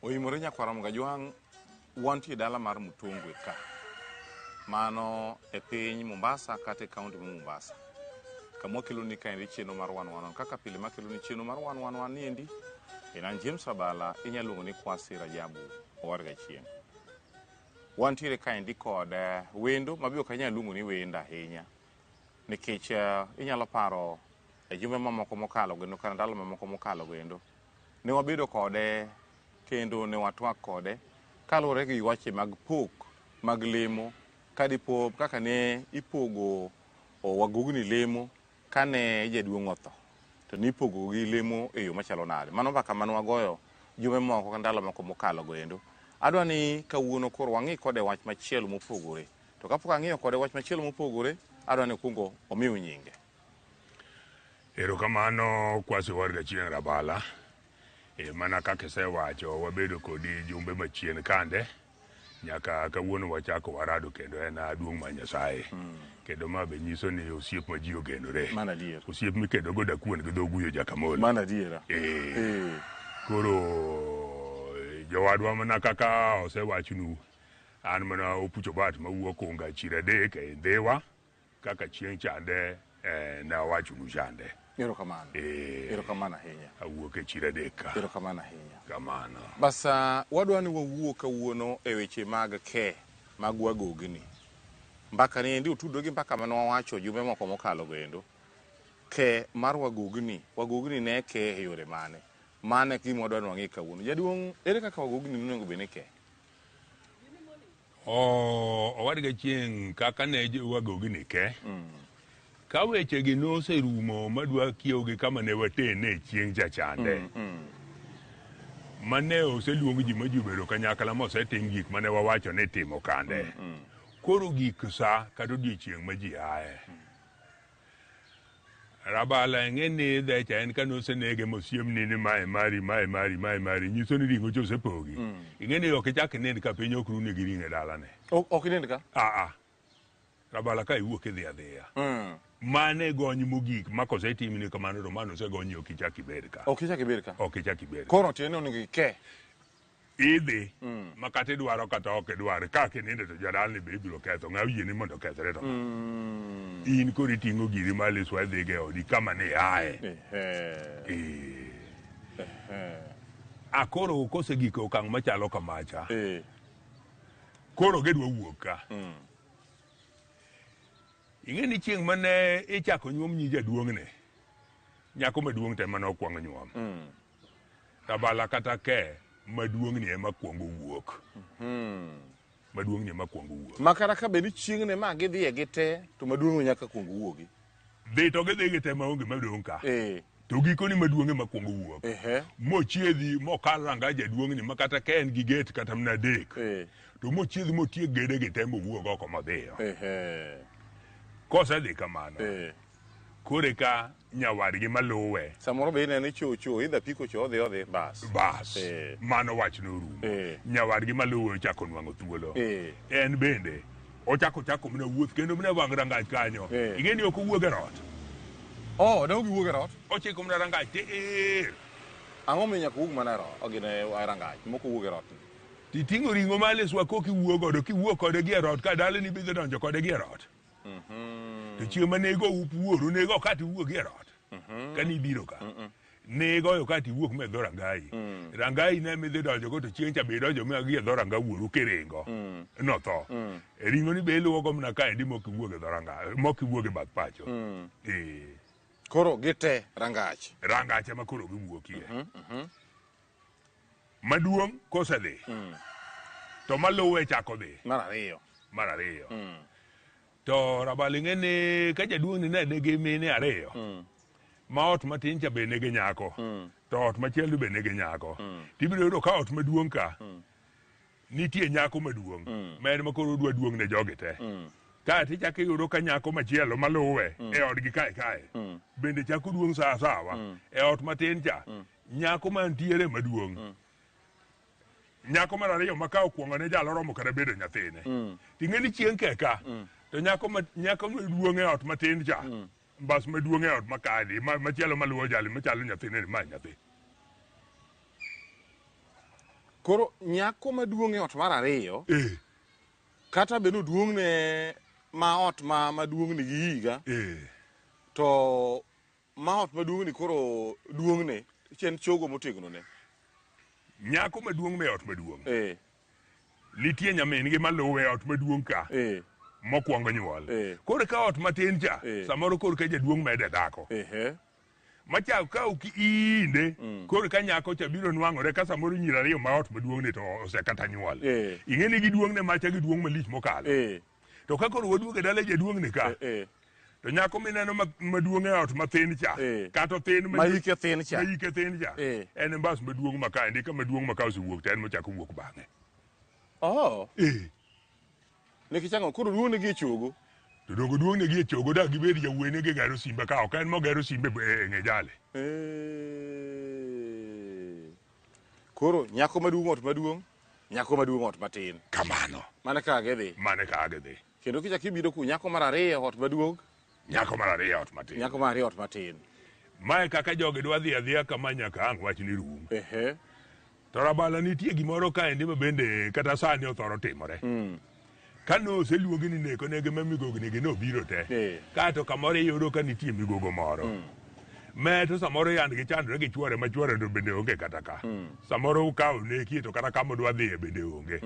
Oimore nyakwar Ramogi Ajwang', wantie e dala mar Mutongwe ka. Mano e piny Mombasa kata e kaunti ma Mombasa. Kama wakeloni kaendi chenro mar wan wan wan. Kaka pile makeloni chenro mar wan wan wan niendi, en an James Abala, inyalo luongo ni Kwasi Rajabu owar gachieng'. Wantiere kaendi kod eh, wendo ma be ok anyal luongo ni wendo ahinya nikech eh, inyalo paro e jumbe mamoko mokalo kendo kata ndalo mamoko mokalo kendo ne wabedo kode kendo ne watwak kode kaluwore gi weche mag pok mag lemo kadipo kaka ne ipogo wagugni lemo kane jaduong' otho to nipogo gi lemo e yo machalo nade. Mano mbaka mane wagoyo jumbe moko ka ndalo moko mokalo go endo. Adwa ni kawuono koro wang'i kode wach machielo mopogore. To kapok ang'iyo kode wach machielo mopogore, adwa ni okwongo omiu nyinge. Erokamano Kwasi Warga Chieng' Rabala. E, mana kaka isewacho wabedo kodi jumbe machien kande nyaka kawuono wachako warado kendo en duong' mar Nyasaye. Kendo ma be nyiso ni osiep ma ji ogenore. Mano adier. Osiep mikedo go dakuon gi dho guyo jakamolo. Mano adiera. E, Eh, koro jowadwa mana kaka osewachnu an mana Opucho Bat mawuok Unga Chiro Adek e Ndhiwa kaka chieng' chande eh, ne awachonu chande. Erokamano. Eh, Erokamano ahinya. awuok e Chiro Adek ka. Erokamano ahinya. Kamano. Basa, wadwa ni wawuo kawuono e weche mag ke mag wagogni. Mbaka ni endi otudore gi mbaka mane wawacho jumbe moko mokalo go endo. Ke mar wagogni, wagogni ne ke e yore mane? Mano e gima wadwa ni wang'e kawuono. Jaduong', ere kaka wagogni nonego bed ni ke? O, owadgi chieng' kaka ne wagogni ke. Ka wechegi noserumo madwa kiewo gi kama ne watene chieng' cha chande. Mane oseluong ji ma ji obedo kanyakla mosetim gik mane wawacho ni timo kande. Koro gik sa kata odiechieng' ma ji aye. Rabala ing'e ni dhecha en kane osenege mosiemni ni mae mari, mae mari, mae mari, nyiso ni ring'o cha osepogi. Ing'e ni ok ichak inind ka piny ok runi gi ring'o e dalane. Ok inind ka? Ah, ah. Rabala ka iwuok idhi adhiya. Mano e gony mogik ma kosetimni kamano to mano osegonyi ok ichak ibed ka. Ok ichak ibed ka? Ok ichak ibed ka. Koro tiende ni onego ike. Idhi ma kata idwaro kata ok idwar ka kinindo to jadalni be ibiro ketho ng'a oyieni mondo okethre to in koro iting'o giri mar liswa idhigo e odi kama ne iaye. Ehe. Eh. A koro kosegik e okang' machalo kamacha Eh. koro gidwa wuok ka. Ing'e ni chieng' mane ichako nyuom nyi jaduong'ne nyako maduong' to ema nokwong nyuom. Rabala kata ke maduong'ni ema kwongo wuok. Maduong'ni ema kwongo wuok. Ma kata ka bed ni chieng'ne ma gidhiye gi te to maduong' nyaka kuong wuogi. Dhi to gidhi gi te maonge madong' ka. Eh. To gikoni maduong' ema kwongo wuok. Ehe. Mochiedhi mokal ranga jaduong'ni ma kata ka en gi gate kata mana adek. Eh. To mochiedhi motiek gede gi te mowuog oko modhiyo. Ehe. Kosedhi kamano. Eh. Koro eka nyawadgi maluwe. Samoro be ineno cho cho idha piko cho odhi odhi bas. Bas. Eh. Mano wach norumo. Eh. Nyawadgi maluwe ochako nwang'o thuolo. Eh. En bende ochako chako mana wuoth kendo mana wang' rangach kanyo. Eh. Ing'e ni ok owuog e rot. Oh, ne ok giwuog e rot. Ochiko mana rangach tir. Ang'o miyo nyaka wuog mana e rot? Gine e rangach, mok owuog e rot. Titing'o ring'o mar liswa kok iwuo godo kiwuok kode gi e rot ka dalani bidhi donjo kode gi e rot. To chieng' mane igo up wuoru ne igo kata iwuok gi e rot. Kane ibiro ka. Ne igoyo kata iwuok ma e dho rangayi. Rangayi ne midhi donjo go to chieng' cha be idonjo ma gi e dho ranga wuoru kiringo. Notho. E ring'o ni be iluwo go mana kaendi mok iwuok e dho ranga mok iwuok e bath pacho. Eh. Koro gite rangach. Rangach ema koro giwuokie. Maduong' kosedhi. To maluwe chako dhi. Mar ariyo. Mar ariyo. To Rabalo ing'e ni ka jaduong' ni ne nigi mine ariyo. Ma ot matin cha be nigi nyako. To ot machielo be nigi nyako. Tibiro yudo ka ot maduong' ka nitie nyako maduong' ma en ma koro odwa duong' ne jogi te. Kae tichako iyudo ka nyako machielo maluwe e odgi kae kae bende chako duong' sawa sawa. E ot matin cha nyako mantiere maduong' nyako mar ariyo ma ka okuongo ne jalo romo kata bedo nyathine. Ting'e ni chieng' keka to nyako ma nyako maduong' e ot matin cha mbas maduong' e ot makadi machielo maluwo jali machalo nyathine ni ma nyathi. Koro nyako maduong' e ot mar ariyo Eh, kata bed ni oduong'ne ma ot ma maduong' ni gi higa eh. to ma ot maduong' ni koro duong'ne en chogo motegno ne. Nyako maduong' me ot maduong'. Eh, Nitie nyamin gi maluwe e ot maduong' ka. eh, Mokwongo nyuol. Eh. Koro ka ot matin cha, Eh. samoro koro ka jaduong' mede dhako. ehe. Machak ka ok iinde, koro ka nyako cha biro nwang'ore ka samoro nyiri ariyo ma ot maduong' ni to osekata nyuol. Eh. Ing'e ni giduong' ne macha giduong' malich mokalo. Eh, To ka koro waduogo e dala jaduong' ni ka, eh. to nyako mineno maduong' e ot mathin cha, Eh. kata othin Ma hike thin cha. ma hike thin cha, Eh. en mbas maduong' ma kaendi ka maduong' ma ka osewuok to en mochako wuok bang'e. Oh, Eh. nikech ang'o koro duong'ne gi e chogo. To dongo duong' ne gi e chogo dak gibed jawuoyi ne gigero simbe ka ok en mogero simbe e ng'e jale. Eh. Koro nyako maduong' ot maduong', nyako maduong' ot matin. Kamano. Mana kaka gidhi. Mane kaka gidhi. Kendo kichak ibiro ku nyako mar ariyo ot maduong', Nyako mar ariyo ot matin. nyako mar ariyo ot matin. Mae kaka jogi dwa dhi adhiya kama nyaka ang' wach ni rum. Ehe. To rabala nitie gimoro kaendi ma bende kata sani othoro timore. Ka noseluongi ni neko nege ma migogo nigi nobiro te. Eh. Kaeto kamoro iyudo ka nitie migogo moro. Me to samoro yand gi chandore gi chuore ma chuore to bende onge kata ka. Samoro ka onekie to kata kama odwa dhiye bende onge.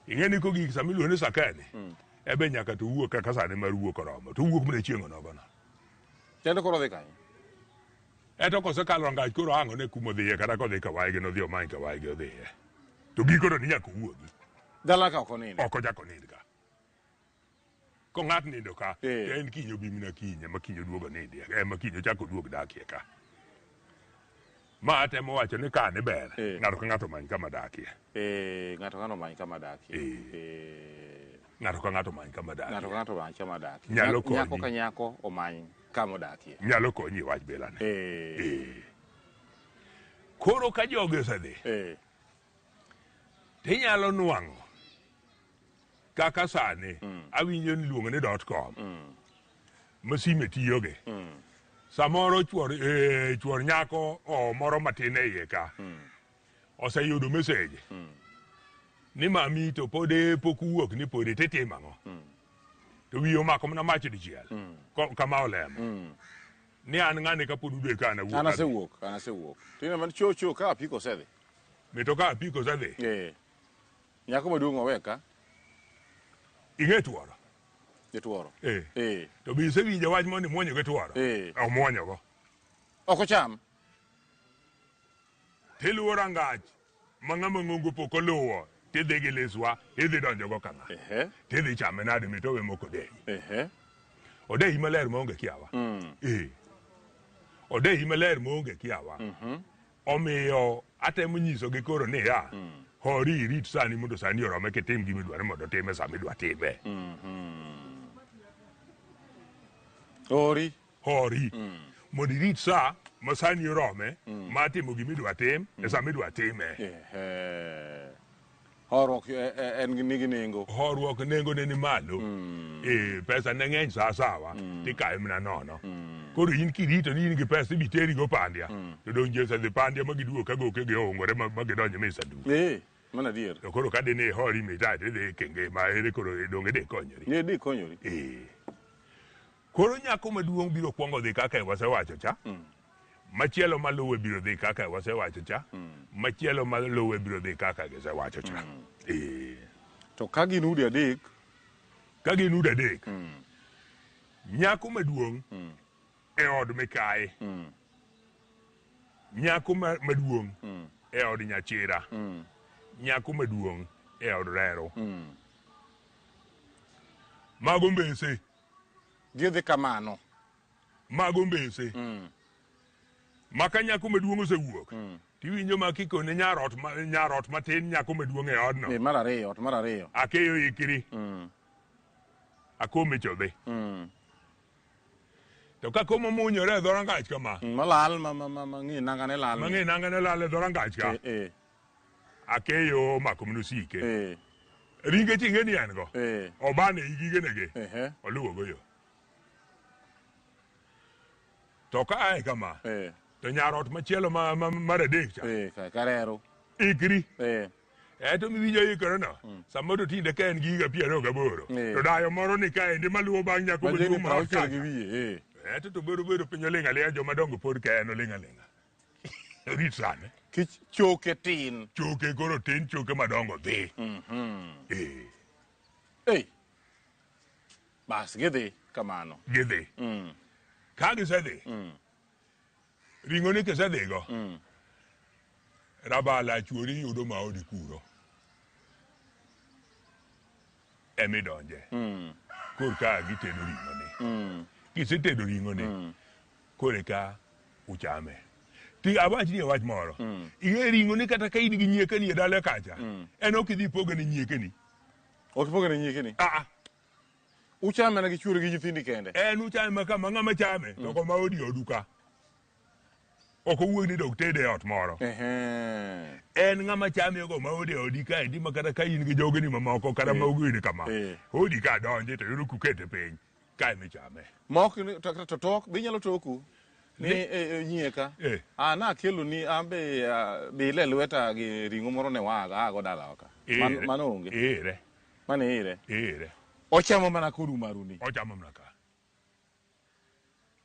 Ing'e ni kogik sama iluongo ni sakeni, ebe nyaka to wuok kaka sane mar wuok oromo. To owuok mana chieng' onogono. Kendo koro odhi kanye? Eto kosekalo rangach koro ang' one kuma odhiye kata kodhi kawaigi nodhi omany kawaigi odhiye. To giko to ni nyaka owuogi. Dala ka ok onindo. Ok ochak onind ka. Kong'at nindo ka, Eh. to en kiny obi mana kiny ema kiny oduog onindie, ema kiny ochak oduog dakie ka. Ma atemo wacho ni ka ni ber, Eh. ng'ato ka ng'ato omany kama dakie. Eh, ng'ato ka ng'ato omany kama dakie. Eh. Eh, Ng'ato ka ng'ato omany kama ng'ato dakie. ka ng'ato omany kama dakie. Nyalo Nyako konyi. ka nyako omany kama odakie. Nyalo konyi e wach bilani. Eh, Eh. Koro ka jogi osedhi, eh, tinyalo nwang'o kaka sani awinjo ni iluongo ni dot com ma sime tiyoge. Samoro chuor, chuor nyako o moro matin e iye ka oseyudo message ni mami to pod pok uwuok ni podi titimo ang'o? To wiye omako mana mach dichiel kama olemo ni an ng'ani kapod udwe ka an awuok An adhi. asewuok, an asewuok. Tine man cho cho ka apiko osedhi. Mito ka apiko osedhi Eh. Nyako maduong' owe ka, ing'e tuoro jatuoro. eh. Eh. To be isewinjo wach mondo imuonyo gi tuoro? Eh. Omuonyogo. Ok ocham. Tiluwo rangach ma ng'ama ng'ongo pok oluwo tidhi gi liswa idhi donjogo kama. Ehe. Tidhi chame nade mitowe mok odeyi. Ehe. Odeyi maler maonge kiawa. Eh. Odeyi maler maonge kiawa. Omiyo atemo nyisogi koro niya, hori irit sani mondo sani orome kitim gima idwaro mondo time sama idwa time. Ori. Hori. Mondo irit sa ma sani orome mar timo gima idwa tim e sama idwa time. Ehe. Horuok en nigi nengo. Horuok nengone ni malo. Pesa ne ng'eny sa asawa tikawe mana nono. Koro in kirito ni in gi pesa ibi teri go Pandya. To dong' ji osedhi Pandya ma giduogo ka goke gi oungore ma gidonjo mi sanduk. Eh, mano adier. To koro ka dine ihori mita tidhi kenge ma ere koro donge de konyori. Ne di konyori. Koro nyako maduong' biro kwongo dhi kaka wasewacho cha. Machielo maluwe biro dhi kaka wasewacho cha. Machielo maluwe biro dhi kaka gisewacho cha. To ka gin udi adek, Ka gin udi adek, nyako maduong' e od mikayi. Nyako maduong' e od nyachira. Nyako maduong' e od rero. Mago mbese. Gidhi kamano. Mago mbese. Ma ka nyako maduong' osewuok, tiwinjo ma kikone nyarot matin nyako maduong' e odno. Mar ariyo, ot mar ariyo. Akeyo ikri. Akome chodhi. To ka komo munyore e dhorangach kama. Malal ma ma ma ma ng'i nanga ne lal. Ma ng'i nanga ne lal e dhorangach ka. Akeyo omako mana osike. Ringe chi ing'e ni en go. Obane i gigene gi. Oluwo go yo. To ka ae kama. To nyarot machielo mar adek cha. Karero. Ikri. Eh. Eto miwinjo ikore no. Samoro tinde ka en gi higa 28. To dayo moro ni kaendi maluwo bang' nyako Ma jeni maduong' ma ot 60 gi kacha. wiye. Eh. Eto to bedo bedo piny oling' aling'a joma dongo pod ka en oling' aling'a. Rit sane. Kich choke tin. Choke koro tin choke madongo dhi. Eh. Ei. Bas gidhi kamano. Gidhi. Ka gisedhi. Ring'o ni kisedhigo. Rabala chuori yudo maodi kuro. Emidonje. Kor ka gitedo ring'o ni. Kisetedo ring'o ni. Koro eka uchame. Ti awach ni wach moro. Ing'e ring'o ni kata ka in gi nyiekeni e dala kacha. En ok idhi poge ne nyiekeni. Ok ipoge ne nyiekeni. Ah ah. Uchame mana gi chuori gi nyithindi kende. En uchame ma kama ng'ama chame to koma odi odu ka. Ok owuog ni dok tede e ot moro. Ehe. En ng'ama chame go ma odi odi kaendi ma kata ka in gi jogeni mamoko kata ma ogeni kama. Odi ka donje to yudo kukete piny kae michame. Mok ni to to tok be inyalo toku ni nyieka. Eh. Ah na akelo ni ambe bile lweta gi ring'o moro ne waga ago dalawa ka. Ere. Mano onge. Ere. Mano ire. Ere. Ochamo mana kodu maruni. Ochamo mana ka.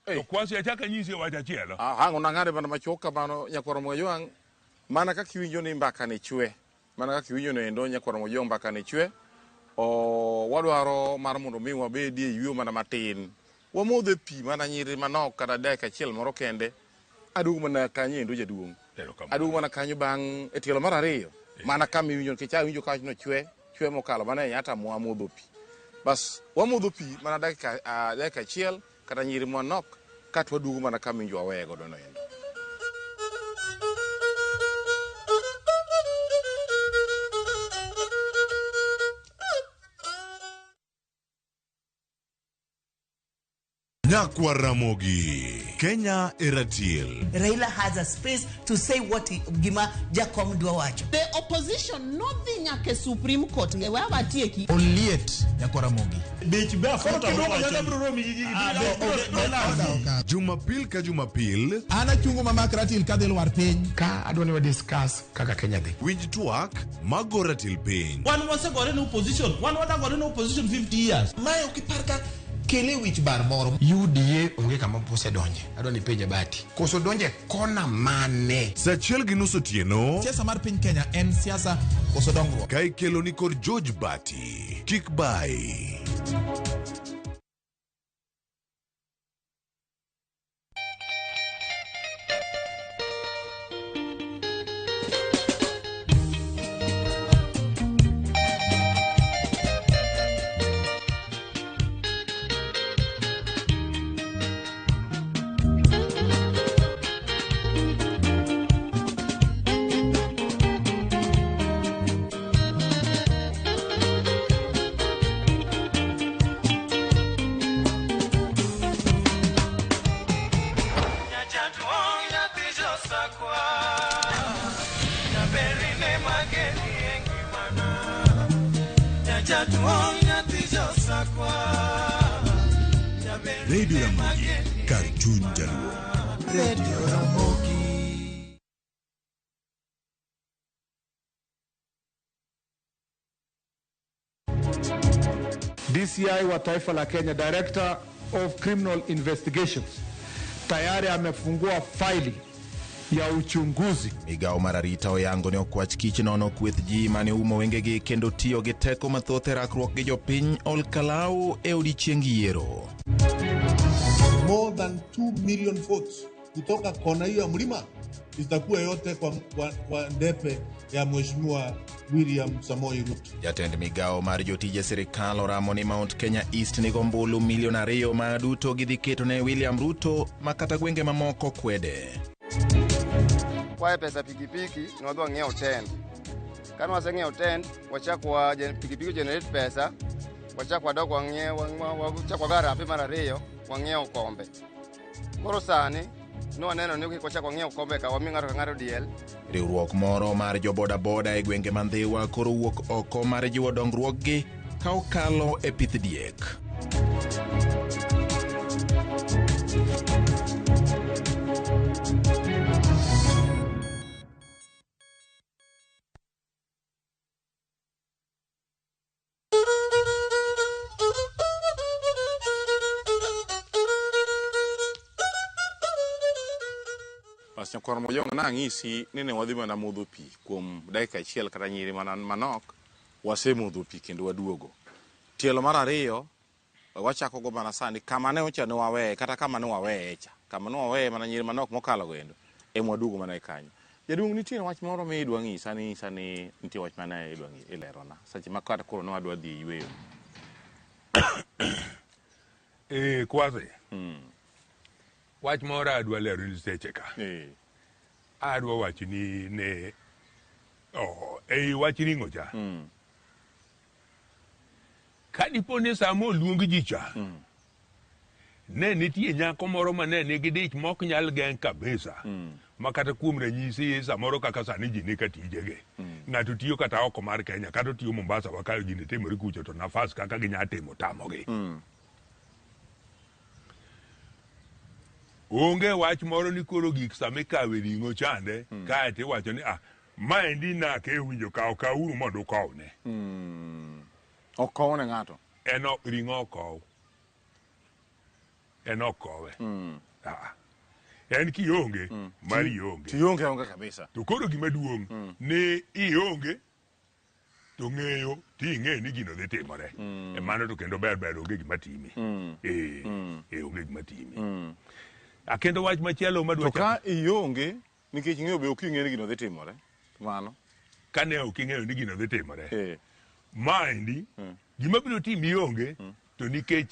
To kwasi achako anyisi wach achielo. Ah, ang' nang'ade mana machuok kamano nyakwar Mojwang' mana kaka iwinjo ni mbaka ni chwe mana kaka iwinjo no endo nyakwar Mojwang' mbaka ni chwe o wadwaro mar mondo mi wabedie e yueyo mana matin wamodhe pi mana nyiri manok kata dakika achiel moro kende aduogo mana kanyo endo jaduong' aduogo mana kanyo bang' e tielo mar ariyo mana kama iwinjo nikech awinjo ka wachno chwe chwe mokalo mana e nyata mwa modho pi bas wamodho pi mana dakika dakika achiel kata nyiri manok kato waduogo mana kama iwinjo waweye godo no endo. Nyakwar Ramogi, Kenya e ratil. Raila has a space to say what he, gima Jakom dwa wacho. The opposition nodhi nyaka e Supreme Court e we awatieki. Oliet nyakwar Ramogi. Dich be afota Jumapil ka Jumapil, An achungo mamak ratil kadhi lwar piny. Ka adwa ni wa discuss kaka Kenya dhi. Winj twak mago ratil piny. Wan wasegore ne opposition, wan wadagore ne opposition 50 years. Mae ok ipar ka kele wich bar moro. UDA onge kama osedonje. Adwa ni penje Bati. Koso donje kona mane? Saa 1:30 otieno. Siasa mar piny Kenya en siasa koso dongruok. Ka ikelo ni kod George Bati. Kik bai. Radio Ramogi, kar chuny jaluo. Radio Ramogi. DCI wa taifa la Kenya, Director of Criminal Investigations, tayari amefungua faili ya uchunguzi. Migawo mar arita oyango ne okwach kich nono kweth ji mane oumo wengegi kendo tiyo gi teko mathoth e rakruok gi jopiny Olkalau e odiechieng yiero. More than 2 million votes kutoka kona hiyo ya mlima itakuwa yote kwa ndepe ya Mheshimiwa William Samoei Ruto. Jatend migawo mar jotije sirikal oramo ni Mount Kenya East nigo ombulu milion 2 ma duto gidhi keto ne William Ruto ma kata gwenge mamoko kwede. Kwaye pesa pikipiki ne wadhi wang'iewo tent. Kane waseng'iewo tent, wachak wa pikipiki generate pesa, wachak wadok wang'iewo wachak wago harambee mar ariyo, wang'iewo kombe. Koro sani ne waneno ni kik wachak wang'iew kombe ka wami ng'ato ka ng'ato diel. Riwruok moro mar jo bodaboda e gwenge ma Ndhiwa koro wuok oko mar jiwo dongruokgi ka okalo e pith diek. Nyakwar Mojong nang'isi ni ne wadhi mana modho pi kuom dakika achiel kata nyiri mana manok, wasemodho pi kendo waduogo. Tielo mar ariyo wachako go mana sani kama ne ocha ne waweye kata kama ne waweye cha. Kama ne waweye mana nyiri manok mokalo go endo ema waduogo mana e kanyo. Jaduong' nitie wach moro mi idwa ng'isa ni sani nitie wach mane idwa ilerona seche ma kata koro ne wadwa dhi e yweyo. Kwasi. Wach moro adwa lero ni seche ka. Adwa wacho ni ne ei wach ring'o cha. Ka dipo ni sama oluong ji cha, ne nitie nyako moro ma ne nigi dich mok nyal geng' kabisa. Ma kata kuom ranyisi samoro kaka sani ji ni ka tijegi. Ng'ato tiyo kata oko mar Kenya, kata otiyo Mombasa wa ka gini timore kucho to nafas kaka ginya timo tamogi. Onge wach moro ni koro gik sama ikawe ring'o chande, kaeto iwacho ni maendi nake owinjo kaw kawuru mondo ukowne. Ok kowne ng'ato. En ring'o ok kow. En ok kowe. En kionge, mari ionge. Tionge onge kabisa. To koro gima duong' ni ionge to ng'eyo ti ing'e ni gino dhi timore. E mano to kendo ber ber onge gima timi. Onge gima timi. Kendo wach machielo madwa To ka ionge nikech ing'eyo be ok ing'eyo ni gino dhi timore. Mano. Ka ne ok ing'eyo ni gino dhi timore. Maendi gima biro timi ionge to nikech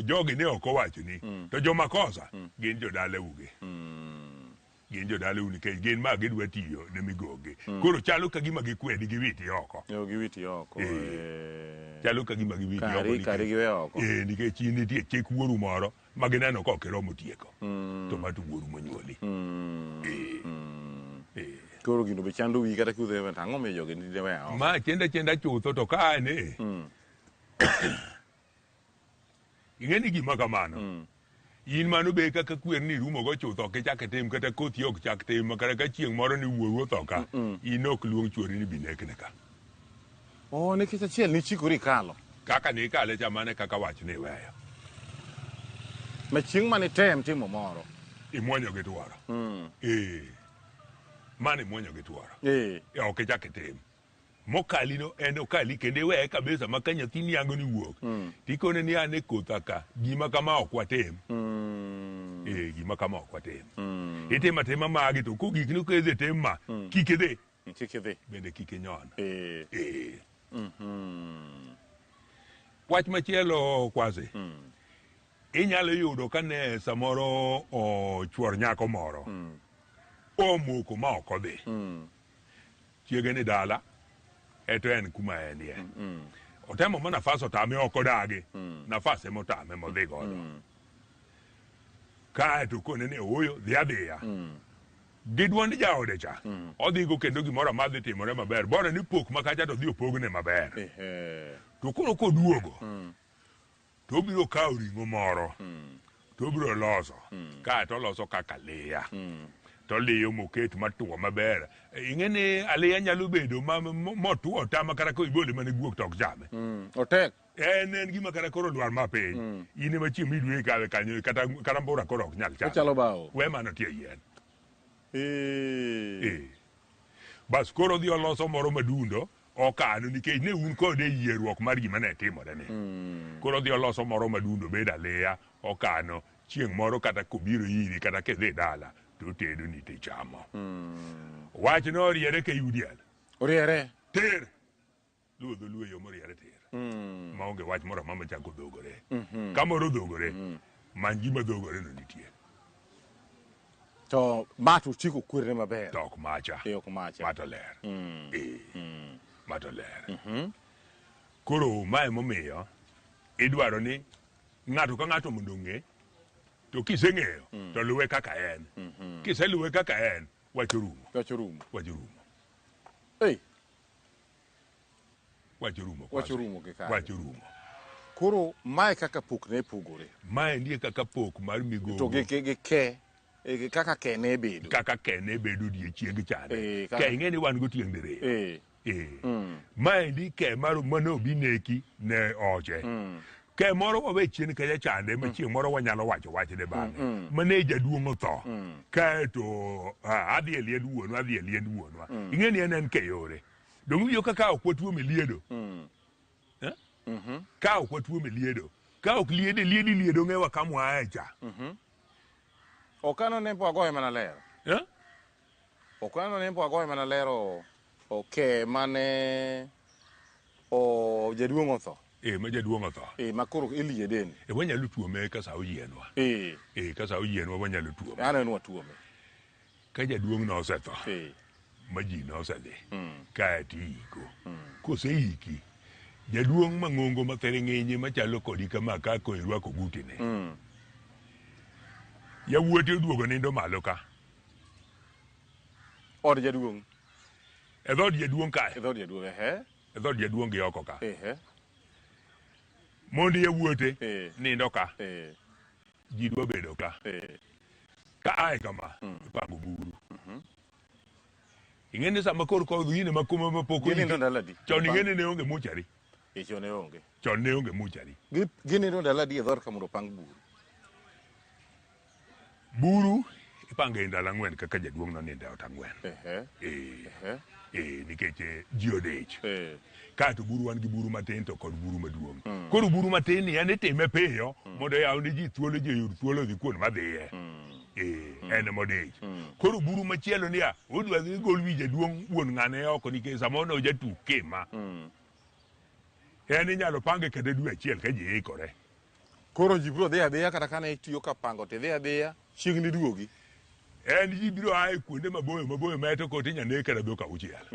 jogi ne ok owacho ni to joma kosa gin jodalau gi. Gin jodalau nikech gin ma gidwa tiyo ne migogi. Koro chalo ka gima gikwedi giwiti oko. Giwiti oko. Chalo ka gima giwiti oko. Kari giwe oko. Nikech in nitie chik wuoru moro ma gineno ka ok iromo tieko. To ma to wuoru monyuoli. Koro gino be chando wiyi kata kiudho to ang'o miyo jogi ne weya oko? Ma chenda chutho to ka ne. Ing'e ni gima kamano. In mano be kaka kwer ni rumo go chutho ok ichak itim kata kothi ok chak tim kata ka chieng' moro ni wuoru otho ka in ok luong chuori ni binekne ka. Nikech achiel ni chikori ikalo. Kaka ni ikale cha mane kaka wach ni iweyo. Ma chieng' mane tem timo moro. Imuonyo gi tuoro. Mane imuonyo gi tuoro. Ok ichak itim. Mokali no en okali kendo iweye kabisa ma ka nyathini yango ni wuok. Tikone ni an e kotha ka gima kama ok watim. Gima kama ok watim. Itimo atima magi to kogik ni kidhi tim ma kik idhi. Kik idhi. Bende kik inyon. Wach machielo Kwasi. Inyalo yudo ka ne samoro ochuor nyako moro. Omoko ma ok odhi. Chiege ni dala eto en kuma enie. Otemo ma nafas otame ok odagi. Nafas ema otame modhi godo. Kaeto kone ni ooyo dhi adhiya. Gi duond jaode cha. Odhi go kendo gimoro amora dhi timore maber. Bora ni pok ma kacha to dhi opogne maber. To koro koduogo to obiro kawo ring'o moro. To obiro loso. Kaeto oloso kaka aliya. To liyo moket matuo maber. Ing'e ni aliya nyalo bedo motuo tama kata ko ibole mana guok to ok chame. Otek. En gima kata koro lwar ma piny. In ema chieng' midwe ikawe kanyo kata mbura koro ok nyal chame. Ochalo bao. We mano tie yien. Bas koro odhi oloso moro madundo okano nikech ne un kode e yierruok mar gima ne timore ni. Koro odhi oloso moro madundo bedo aliya okano chieng' moro kata kobiro iri kata kidhi dala to otedo ni tichamo. Wach no oriere ka yudiel. Oriere. Tir. Luwo dholuo e yo moriere tir. Maonge wach moro amora machako dhogore. Kamoro dhogore, many gima dhogore no nitie. To ma to chiko kwerne maber. To ok macha. Ok macha. Ma to ler. Ma to ler. Koro mae emomiyo idwaro ni ng'ato ka ng'ato mondo ong'e to kiseng'eyo to luwe kaka en. Kiseluwe kaka en, wach orumo. Wach orumo. Wach orumo. Wach orumo. Wach orumo gi kanyo. Wach orumo. Koro mae kaka pok ne pogore. Maendi e kaka pok mar migogo. To gi ke kaka ke ne bedo. Kaka ke ne bedo odiechieng chande. Ke ing'e ni wan go tieng' diriyo. Maendi ke mar mane obi neki ne oche. Ke moro wawe chien kacha chande ma chieng' moro wanyalo wacho wachne bang'e. Mane jaduong' otho. Kaeto adhi e liend wuonwa, adhi e liend wuonwa. Ing'e ni en en keyore. Dong' iwinjo kaka ok watuom e liedo. Eh? Ka ok watuom e liedo. Ka ok liede liedi liedo ng'ewa kamwae cha. Ok aneno ni wagoye mana ler. Eh? Ok aneno ni wagoye mana ler o ke mane o jaduong' otho. Ma jaduong' otho. Ma koro iliedeni. Wanyalo tuome ka sa oyienwa. Ka sa oyienwa wanyalo tuome. Aneno watuome. Ka jaduong' nosetho. Ma ji nosedhi. Kaeto iiko. Koseiki, jaduong' mang'ongo mathiring'inyi machalo kodi kama ka irwako gutine. Yawuote oduogo nindo malo ka. Od jaduong'. E dhood jaduong' kae. E dhood jaduong', ehe. E dhood jaduong' gi oko ka. Ehe. Mond yawuote nindo ka. Ji dwa bedo ka. Ka ae kama, ipango buru. Ing'e ni sama koro kodh gine ma kuma ma pok Ginindo ndalo adi? Chon ing'e ni ne onge mochari. Chon ne onge. Chon ne onge mochari. Ginindo ndalo adi e dhoot ka mondo opang buru? Buru ipango e ndalo ang'wen kaka jaduong' nonindo e ot ang'wen. Nikech ji odich. Kaeto buru wan gi buru matin to kod buru maduong'. Koro buru matin ni en itime piyo mondo oyaw ne ji thuolo, ji oyud thuolo odhi kuond madhiye. En modich. Koro buru machielo niya, odwa dhi gol wi jaduong' wuon ng'ane oko nikech samoro ne ojatuk kima. En inyalo pange kata dwe achiel ka ji ikore. Koro ji biro dhi adhiya kata kane itiyo ka pango to idhi adhiya chieng' ni duogi. En ji biro a e kuonde maboyo maboyo ma to kote inyalo neg kata dhok auchiel.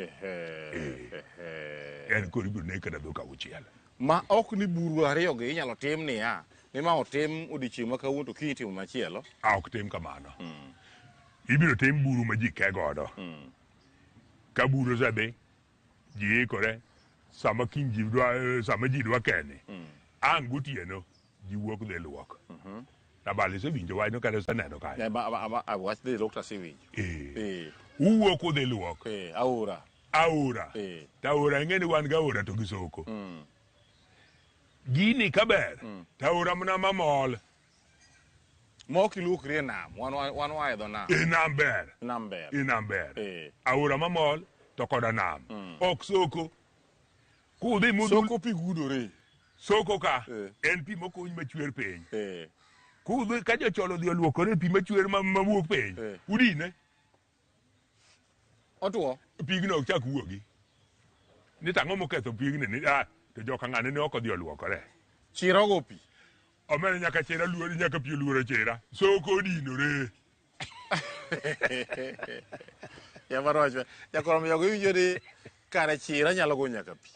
En koro ibiro neg kata dhok auchiel. Ma ok ni buru ariyo gi inyalo tim niya, ni ma otim odiochieng' ma kawuono to kiny itimo machielo. Ok tim kamano. Ibiro tim buru ma ji ke godo. Ka buru osedhi, ji ikore, sama kiny ji dwa, sama ji dwa keni, ang' gotieno ji wuok dhi luok. Rabalo isewinjo wachno kata iseneno kanyo? Wach dhi luok to asewinjo. Uwuok udhi luok. Aora. Aora. To aora ing'e ni wan gi aora to gi soko. Gini kaber, to aora mana mamol. Ma ok iluokri e nam, wan waa e dho nam. E nam ber. Nam ber. E nam ber. Aora mamol to koda nam. Ok soko. Kudhi mudul. Soko pi gudore. Soko ka en pi mokuny machwer piny. Kudhi ka jocholo odhi oluokore pi machwer mawuok piny. Udine. Otuo. Pigno ok chak wuogi. Ni tang'o moketho pigni ni to joka ng'ane ne ok odhi oluokore. Chira ogo pi. Omera nyaka chira luoro, nyaka pi oluoro chira. Soko odinore. Yamaro jakoro miyogo iwinjo ni kare chira nyalo go nyaka pi.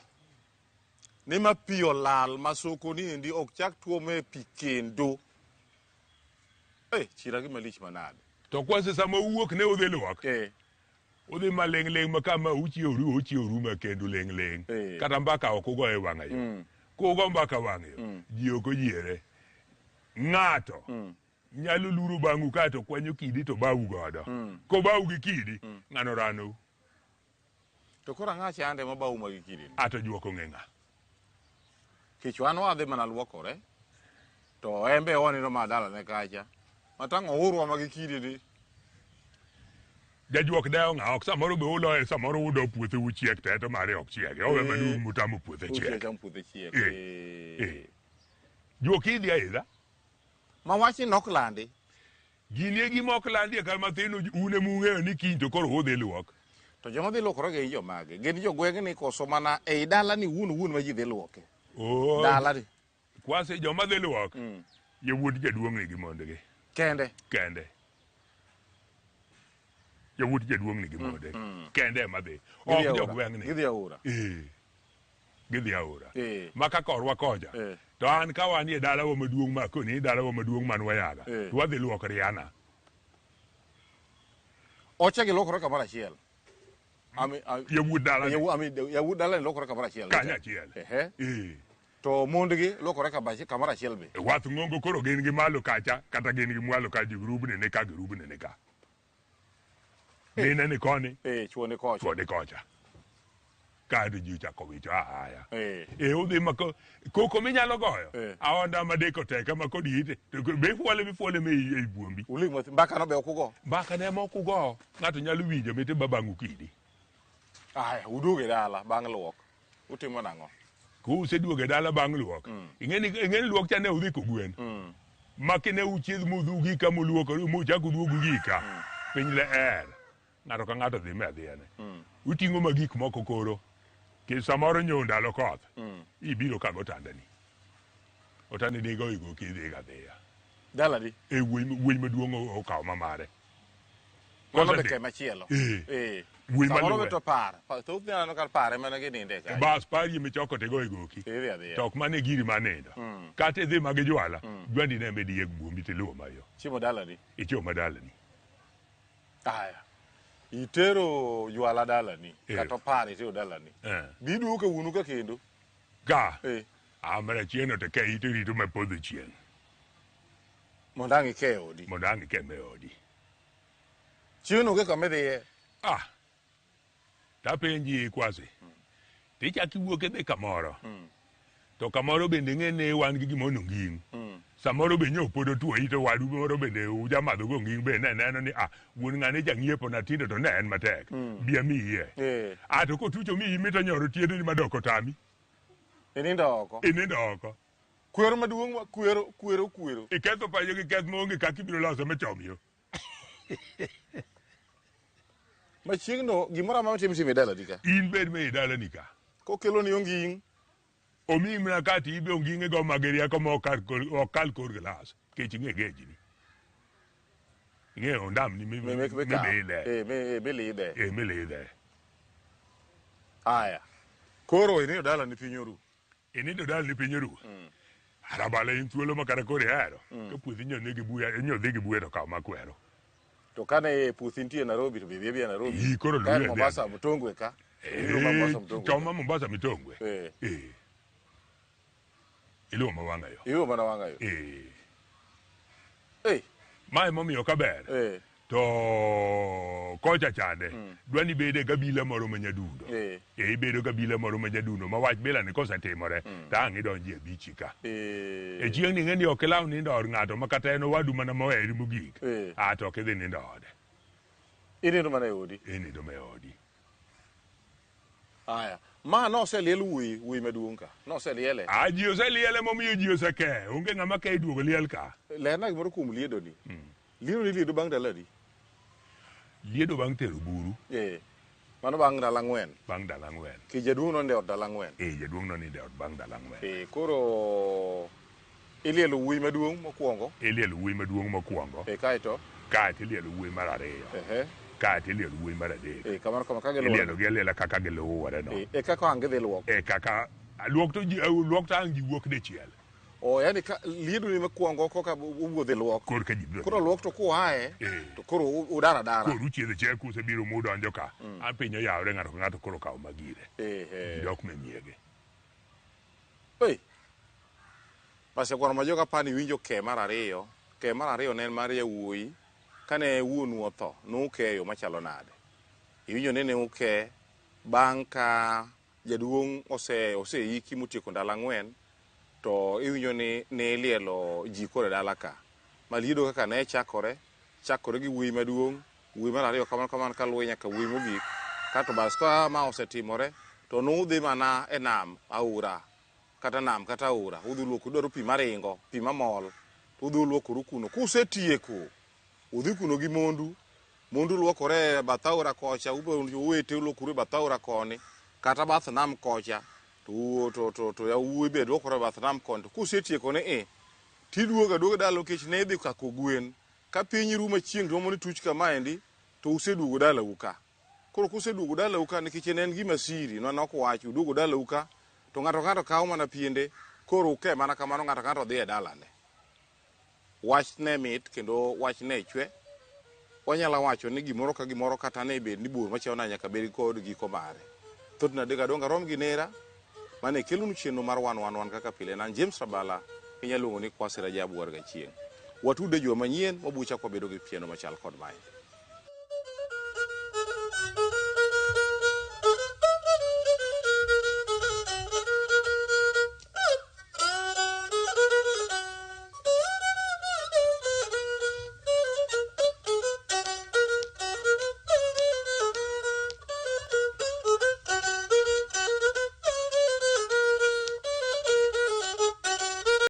Ni ma pi olal ma soko ni endi ok chak tuome pi kendo. Chira gima lich manade. To kwase sama uwuok ne udhi luok. Udhi maling' ling' ma kama uchieworu ochieworu ma kendo ling' ling'. Kata mbaka ok ugo e wang'a yo. Kugo mbaka wang' yo, ji ok oyiere. Ng'ato nyalo luro bang'u kaeto kwanyo kidi to bau godo. Kobau gi kidi, ng'ano ranou. To koro ang'a chande ma bau ma gi kidi ni? Ato juoko ng'e ng'a. Kech wan wadhi mana luokore. To embe wanindo ma dalane kacha. Matang' ourwa ma gi kidi ni. Jajuok dewo ng'a ok samoro be uloye samoro udo puothe uchiek te to mare ok chiegi. Owe manu mutamo puothe chiek. Puothe chiek. Juok idhi aidha. Ma wach ni nok landi. Gini e gima ok landi e kar mathin un ema ung'eyo ni kiny to koro udhi luok. To joma dhi luokore gin jomage? Gin jogweng'ni koso mana ei dalani wuon wuon ma ji dhi luoke? Dalani. Kwase joma dhi luok. Yawuot jaduong' ni gi mondgi. Kende. Kende. Yawuot jaduong' ni gi monde. Kende ema dhi. Ok jogweng'ni. Gidhi aora. Gidhi aora. Ma kaka orwa kocha. To an ka wanie dalawa maduong' ma koni dalawa maduong' man Wayaga. To wadhi luok Riana. Oche gi luokore kamoro achiel. Yawuot dalani. Yawuot dalani luokore kamoro achiel. Kanyo achiel. To mondgi luokore kamoro achiel be. Wath ng'ongo koro gin gi malo kacha kata gin gi mwalo ka grubni ni ka grubni ni ka. Mine ni koni. Chuo ni kocha. Chuo ni kocha. Kaeto ji ochako wicho ahaya. Eh. E udhi ma koko minyalo goyo. Eh. Aonda ma deko tek ema kod ite. To be ifuole mifuole me ei buombi. Uling' mathi mbaka no be ok ugo. Mbaka ne ema ok ugo. Ng'ato nyalo winjo mite babang'u kidi. Aya, uduogo e dala bang' luok. Utimo nang'o? Kuseduogo e dala bang' luok. Ing'eni ing'eni luok cha ne udhi kogwen. Ma kine uchiedh mudhu gi ka muluokoru muchak uduogu gi ka. Piny ler. Ng'ato ka ng'ato dhi me adhiyane. Uting'o ma gik moko koro. Ke samoro nyo ndalo koth. Ibiro ka gotandani. Otandani go igo kidhi gadhiya. Dalani. E wuoyi maduong' okawo ma mare. Mano be Kosedhi. ke machielo. Eh. Eh. Wuoyi Samoro maluwe. be to par. Thothne aneno ka pare mana gininde ka. Bas parie michoko tigo e goki. Idhi adhiya. To ok mano e giri mar nindo. Kata idhi ma gi jwala, jwandi ne medi e buombi tiluwo mayo. Chiemo dalani. Ichiewo ma dalani. Aya. Itero jwala dalani. Eh. Kata opar itero dalani. Eh. Bi iduogo ka wuonu ka kendo. Ka. Eh. Amra chieng' no to ka ito rito ma podho chieng'. Mondo ang' ike e odi. Mondo ang' ike me odi. Chieng' no onge kama idhiye. Ah. Tapenji Kwasi. Tichak iwuok idhi kamoro. To kamoro bende ing'e ni wan gi gimono nging'. Samoro be nyo pod otuo ito wadu moro bende ujamadho go nging' be ne neno ni ah wuon ng'ane jang'iepo na tindo to ne en matek. Bi amiye. Eh. Ah to kotucho miyi mito nyoro tiendeni madoko tami. Inindo oko. Inindo oko. Kwero maduong' ma kwero kwero kwero. Iketho pacho gi keth maonge kaka ibiro loso machom yo. Ma chieng'no gimoro amora matimo itimo e dalani ka. In bed me e dalani ka. Kokelo ni onging'. Omiyi mana kati ibe onging'e go mag rieko ma ok kal kor gilas. Kech ing'e gejni. Ing'e ondamni mibile. Eh, milidhe. Eh, milidhe. Aya. Koro inindo dalani piny oru. Inindo dalani piny oru. Arabala in thuolo ma kata koro ihero. Ka puothi nyo nigi buya, nyo dhi gi buya to kaw makwero. To kane puothi nitie Nairobi to be idhi adhiya Nairobi. Ii, koro Ka en luwe Mombasa Mtongwe ka. Ibiro ma Mombasa Mtongwe. Choma Mombasa Mitongwe. Eh. Eh. Iluwo ma wang'a yo. Iluwo mana wang'a yo. Eh. Eh. Mae momiyo kaber. Eh. To kocha chande dwa ni bede gabila moro ma nyadundo. Eh. E ibedo gabila moro ma nyadundo ma wach bila ni kosetimore to ang' idonji e bichi ka. Eh. E chieng' ni ing'e ni ok ilaw nindo od ng'ato ma kata en owadu mana moheri mogik. Eh. Ah to ok idhi nindo ode. Inindo mana e odi. Inindo ma e odi. Aya. Ma noseliel wuoyi wuoyi maduong' ka. Noseliele. Ah ji oseliele momiyo ji oseke. Onge ng'ama ke iduogo liel ka. Lerna gimoro kuom liedo ni. Liedo ni liedo bang' ndalo adi? Liedo bang' tero buru. Eh. Mano bang' ndalo ang'wen. Bang' ndalo ang'wen. Ki jaduong' nonindo e ot ndalo ang'wen. Eh, jaduong' nonindo e ot bang' ndalo ang'wen. Eh, koro ilielo wuoyi maduong' mokwongo. Ilielo wuoyi maduong' mokwongo. Eh, kaeto. Kaeto ilielo wuoyi mar ariyo. Ehe. Kaeto ilielo wuoyi mar adek. Eh, kamano kama ka giluwore. Ilielo gi aliela kaka giluwore no. Eh, e kaka ang' gidhi luok. E kaka luok to ji luok to ang' ji wuok dichiel. O yani ka liedo ni mokwongo koka uwuo dhi luok. Koro ka ji biro. Koro luok to kuae Eh. to koro udar adara. Koro uchiedho chiel kusebiro mudonjo ka. An piny oyawre ng'ato ka ng'ato koro kawo magire. Eh, eh. Ji dok memiege. Ei. Pasekwano ma joka pani winjo ke mar ariyo. Ke mar ariyo ne en mar yawuoyi. Kane wuonu otho, nukeyo machalo nade? Iwinjo ni ne uke bang' ka jaduong' oseiki motieko ndalo ang'wen, to iwinjo ni ne ilielo ji koro e dala ka. Ma liedo kaka ne chakore, chakore gi wuoyi maduong', wuoyi mar ariyo kamano kamano kaluwe nyaka wuoyi mogik. Kato bas ka ma osetimore, to nudhi mana e nam, aora, kata nam kata aora, udhi luoko, udwaro pi maringo, pi mamol, to udhi uluokoru kuno. Kusetieko, udhi kuno gi mondu, mondu luokore e bath aora kocha, owete uluokoru e bath aora koni, kata bath nam kocha, to yawuoyi be luokore e bath nam koni. To kusetieko ni i, tiduogo aduoga dala nikech ne idhi kako gwen. Ka piny rumo chieng' romo ni tuch kamaendi, to useduogo dalau ka. Koro kuseduogo dalau ka, nikech ne en gima siri, ne ok wach, uduogo dalau ka, to ng'ato ka ng'ato kawo mana piende, koro uke mana kamano, ng'ato ka ng'ato dhi e dalane. Wach ne mit kendo wach ne chwe. Wanyalo wacho ni gimoro ka gimoro kata ne bed ni bor machalo nade nyaka bed kod giko mare. Thothne adek adongo arom gi nera mane kelonu chenro mar wan wan wan kaka pile. An James Rabala, inyalo luongo ni Kwasi Rajabu war gachieng'. Watude juma manyien wabucha kwa bedo gi chenro machal kod mae.